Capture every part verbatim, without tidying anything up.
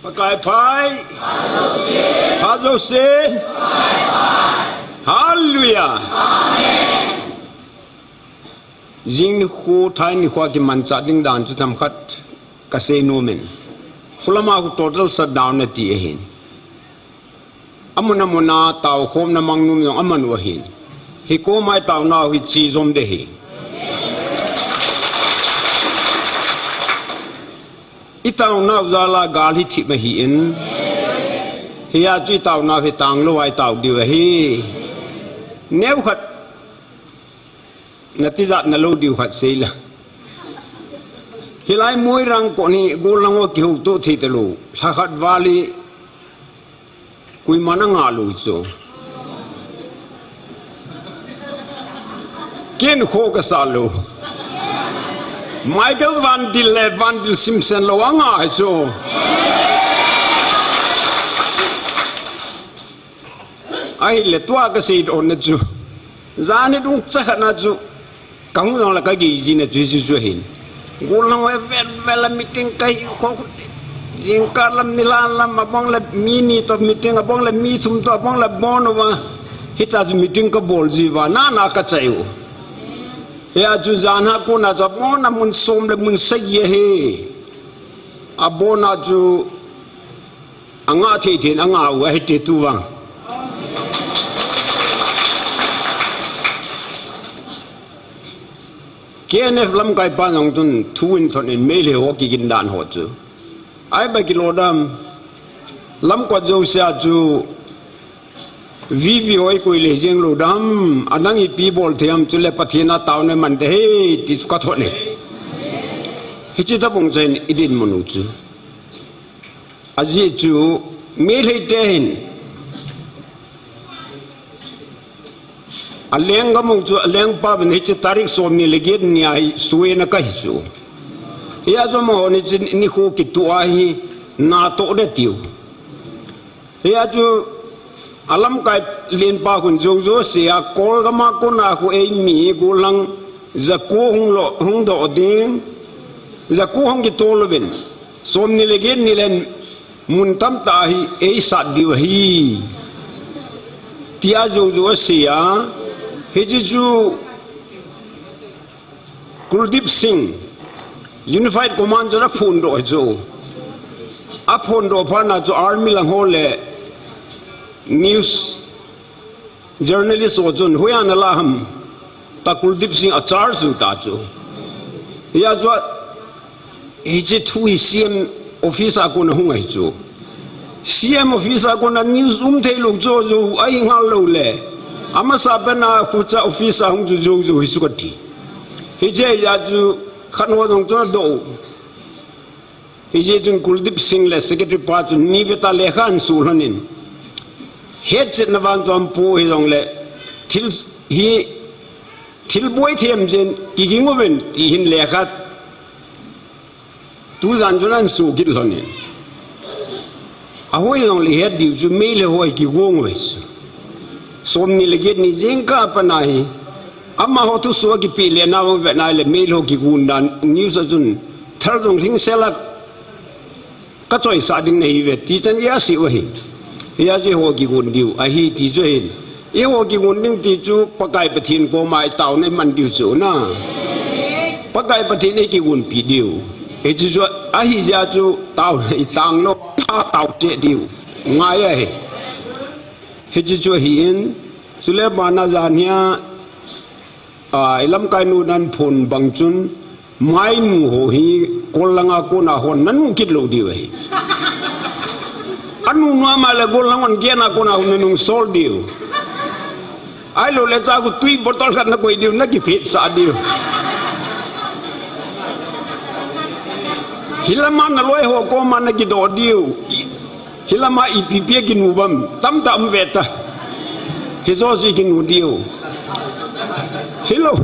Pakai phai. Hajo se. Hallelujah. Jing nikho, thai nikho kimanchah ding dan chu themkhat kasei nomin. Khulama khu total shutdown ati ahin. Amun amun a taokhomna mang nom jong aman u ahin. Hikoma itaonau hi chi jom ding ahi. Itaonau jal a gal hi thip ahin. Hia chu itaonau hi tanglou a itao diu ahi. Neokhat natijat nalou diu khat seila. Hilai Moirang kon hi gollang ho kihouto thei talou. Lhakhat val hi koiman angah lou chu. Ken kho kasah lou. Michael Van Dil le Van Dil Simpson lou angah hi chu. Ahile tua kasei dohna chu. Jan hi dung chakhat na chu. Kahung jong le kagei jina chu hichu chu ahin. Gollang ho vel vel a meeting kahi kho khu. Jingkah lam nidan lam abang le mi ni toh meeting abang le mi thum toh abang le abon uva. Hitia chu meeting kabol jiuva nana kachai u. Hia chu jan a kona chu abon a mun som le mun sagi ahi. Abon a chu angah thei thei in angah u ahi ti tu vang. K N F lamkai pa jong chun thu in thon in Meitei ho kigin dan ho chu. Ai ba kilo dam. Lamkot jousea chu V V ho ikoi le jeng lou dam. Anang ipi bol thei ham chule Pathen a taona man ding ahi ti chu kathot e. Hiche tabang chen idinmun u chu. Ajeh chu Meitei te hin. Alenggam u chu alengpa uvin hiche tarik somni le get ni a hi suina kahi chu. Hia chu amaho ni chin nikho kitoh a hi natoh ding atiu. Hia chu alamkai lenpa khun jojo sea Kolgam a kona khu eimi gollang jako hung lo, hung doh ding. Jako hung kitol uvin. Somni le get ni len mun tamtah hi eisat diu ahi. Tia jojo asei a. Hiche chu Kuldeep Singh, Unified Command chun aphondoh ahi chu. Aphondoh phat na chu army lang ho le news journalist ho chun hoiya nalah ham tia Kuldeep Singh acharge u ta chu. Hia chu hiche thu hi C M office a kona hung ahi chu. C M office a kona news um thei lou chu jo ahi ngal lou le. Amasa pen a khucha office a hung chu jojo hi chu kati. Hiche hia chu khat ho jong chu adoh u. Hijeh chun Kuldeep Singh le secretary pa chun ni veta lekha ahin suh lhonin. Hetchetna vang chu aumpo hijongle thil hi thil boi thei jeng kiging uvin ti hin lekha tujan chun ahin suh kit lhonin. Ahoi jongle het diu chu Meitei ho hi kigong uve chu. Somni le get ni jingkah a pat na hi. Amaho thusoh a kipeh le nau vetna le Meitei ho kigon dan news a chun thal jong lhingsel a kachoisah ding nahiuve ti chan a asei u ahi. Hia chu eiho kigon diu ahi ti chu ahin. Eiho kigon ding ti chu Pakai Pathen koma itaona iman diu chu na. Pakai Pathen in eikigonpi diu. Hiche chu ahijeh chu taona itang lou, atao cheh diu. Ngai ahi. Hiche chu ahin, chule bana jan hia, a, ilamkai nu nan phon bang chun, mainu ho hi, kol langa kona hon nanu kit lou diu ahi. Anu nu ama le kol lang hon gena kona hon nanu sol diu. Ahilou le cha khu tui bottle khat nakoi diu, nakiphet sah diu. Hilama naloi ho koma nakidoh diu. Hilama ipi ipi a kinu uvam, tamtah um ve ta. Hijo chu ikinu diu. Hilou.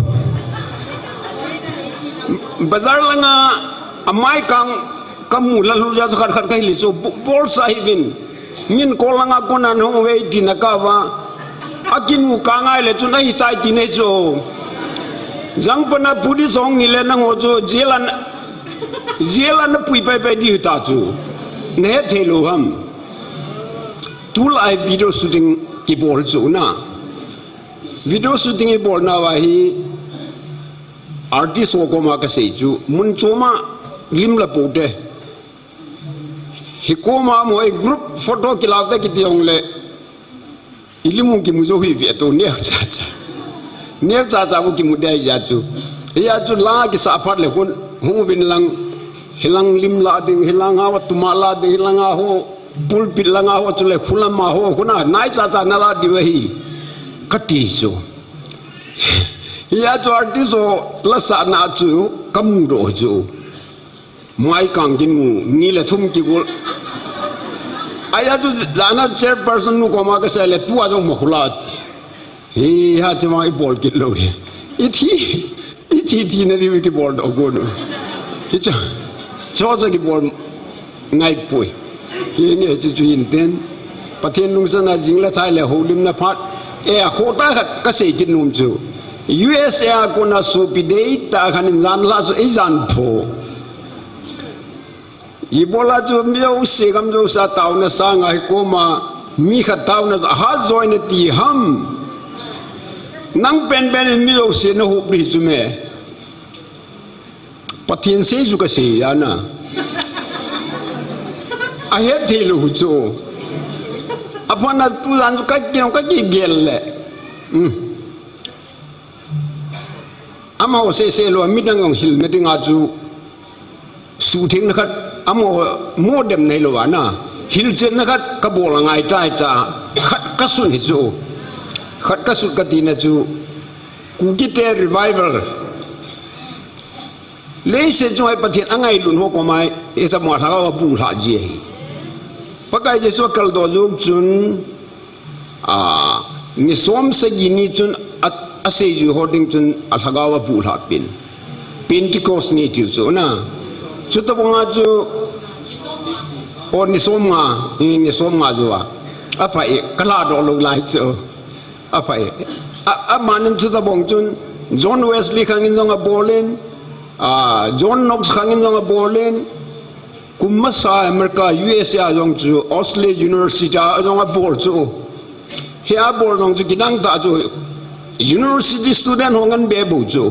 Bazar langa amai kang kamu lal hu jeh a chu khat khat kahil chu bo-, bolsa hih uvin. Min kol langa kona nahung uve tina kava. Akinu kang ahile chun ahitai tina chu. Jangpana police hung ni le nangho chu jail a, jail a napui pai pai diu ta chu. Nahet thei lou ham? Tulai video shooting kibol chu na. Video shooting ibol nauva hi artist ho koma kasei chu, mun choma lim la pou te. Hi koma mo ei group photo kilau te kiti jongle, ilim u kimu jou hi ve to neo chacha. Neo chacha bu kimu dei ja chu. Hia chu la kisa phat le khun, hung vin lang, hilang lim la ding, hilang hawa tuma la ding, hilang hawa pulpit lang hawa chu le khulama ho, khuna nai chacha na la diu hi. Kati chu. Hia chu artist ho la sa na chu, kamu do chu. Mai kang kin mu, ni le thum kigol. Aya chu lana chairperson nu koma kasei le tua jong makhulat. Hi ha chu mai bol kit lou hi. Ithi, ithi thi na ri kibol do gon. Hi chu, chu chu kibol ngai poi. Hi nge chu chu in ten. Pathen lungsana jing le thai le holim na phat. E a khota khat kasei kit nom chu. U S A kona sopi dei ta khan in jan la chu ei jan pho. Ibola chu mi jouse gam jouse taona sanga hi koma mi khat taona a hat joina ti ham. Nang penpen in mi jouse na hup ri chu me. Pathen sei chu kasei ana. Ahet thei lou chu. Apana tu jan chu ka ki, ka kigel le. Hmm. Amaho sese lou, midang jong hilna dinga chu suhthengna khat, amaho modem nei lou ana. Hilchetna khat kabol angai tai ta, khat kasun hi chu. Khat kasut katina chu, Kukite revival. Leiset chunga Pathen angailut ho koma, ita mo lhagao abuhlhah ji ahi. Pakai Jesu akaldoh jou chun, A, ni som sagi ni chun a, asei jui ho ding chun alhagao abuhlhah pin. Pentecost ni tiu chu na. Chutabanga chu, o ni som nga, ni, ni som nga jou a. Apha e, kalhadoh lou lai chu. Apha e. A, amanin chutabang chun, John Wesley khangin jong abolin, a, John Knox khangin jong abolin, Kum masa America, U S A jong chu, Oxley University a jong abol chu. Hi abol jong chu kinang ta chu. University student ho ngan be bou chu.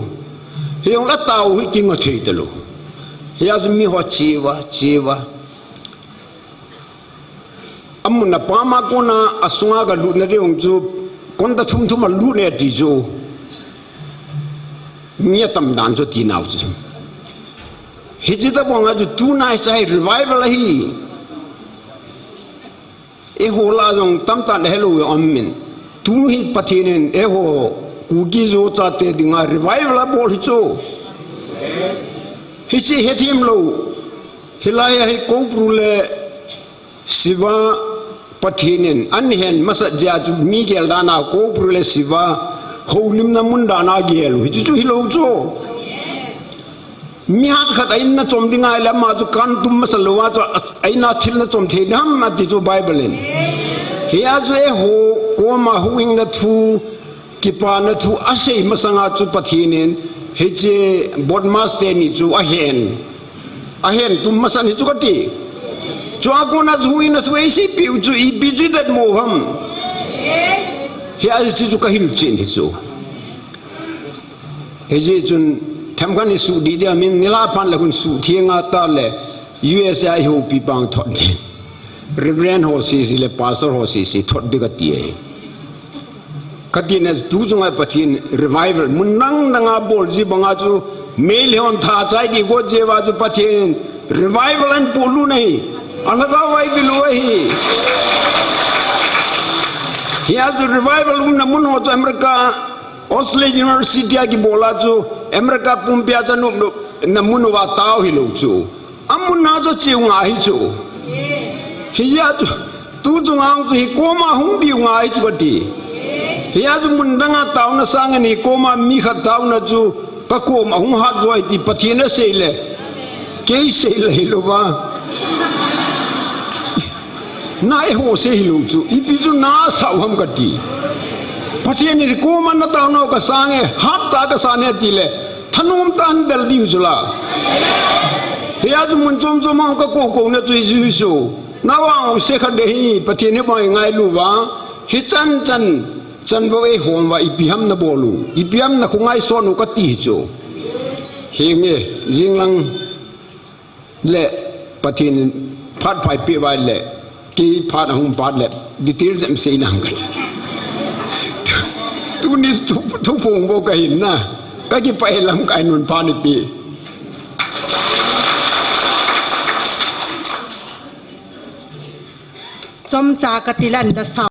Hi jong la tao hi kinga thei talou. Hi a chu mi ho chiva, chiva. Amun a pama kona asunga kalutna ding jong chu, konta thum thum alut ne ti chu. Mi atam dan chu ti nau chu. Hichi tabanga chu tunai chai revival ahi. Eiho la jong tamtah le helou jong um in. Tu hi Pathen in eiho Kuki Zo chate dinga revival abol hi chu. Hichi hethem lou. Hilai a hi Koupru le Siva Pathen in ahin masat jeh a chu mi gel dan a Koupru le Siva holimna mun dan a gel u. Hichu chu hilou chu. Mi hat khat a in na chom ding ahile ama chu kan tum masa lou a chu a, a in a thil na chom thei ding ham ati chu Bible in. Hia chu eiho koma huhhingna thu, kipana thu asei masanga chu Pathen in hiche Bodmas teni chu ahin. Ahin tum masan hichu kati. Chua kona chu huhhingna thu eisei piu chu ipi chu idet mo ham. Hia chu chu kahil chen hichu. Hijeh chun themkhat ni suh dih dia min nilhah phat le khun suh theng a ta le U S A a ihoupi pang thot ding. Reverend ho sese le pastor ho sese thot ding kati e. Katina tu chunga Pathen revival mun dang dang a bol ji banga chu Meitei hon tha chai ding got jeh uva chu Pathen revival ahin polut ahi. Alhagao a ipi lou ahi. Hia chu revival umna mun ho chu America Oxley University a kibol a chu America pumpi a chu nop nop na mun uva tao hilou chu. Amun a chu cheu ngai hi chu. Hia chu tu chunga chu hi koma hung diu ngai chu kati. Hia chu mun dang a taona sangin hi koma mi khat taona chu ka koma hung hat joi ti Pathen asei le. Kei sei le hilou va. Na eiho sei hilou chu, ipi chu na sah u ham kati. Pathen in koma na taona u kasang e, hat tah a kasang e tile, thanom tah in del diu chu la. Hia chu mun chom chom a ka ko ko na chu hi chu hi chu. Na vang u se khat de hi, Pathen hi bang i ngailu va. Hi chan chan, chan vo e hom va ipi ham na bol u. Ipi ham na khu ngai son u ka ti hi chu. Hi nge, jing lang le Pathen in phat phai pe vai le. Ki phat ahung pat le. Details em sei nang ka. Tuni thu, thu phong vo ka hin na. Ka kipah e lamkai nun pha ni pi. Chomcha ka ti lan da sa.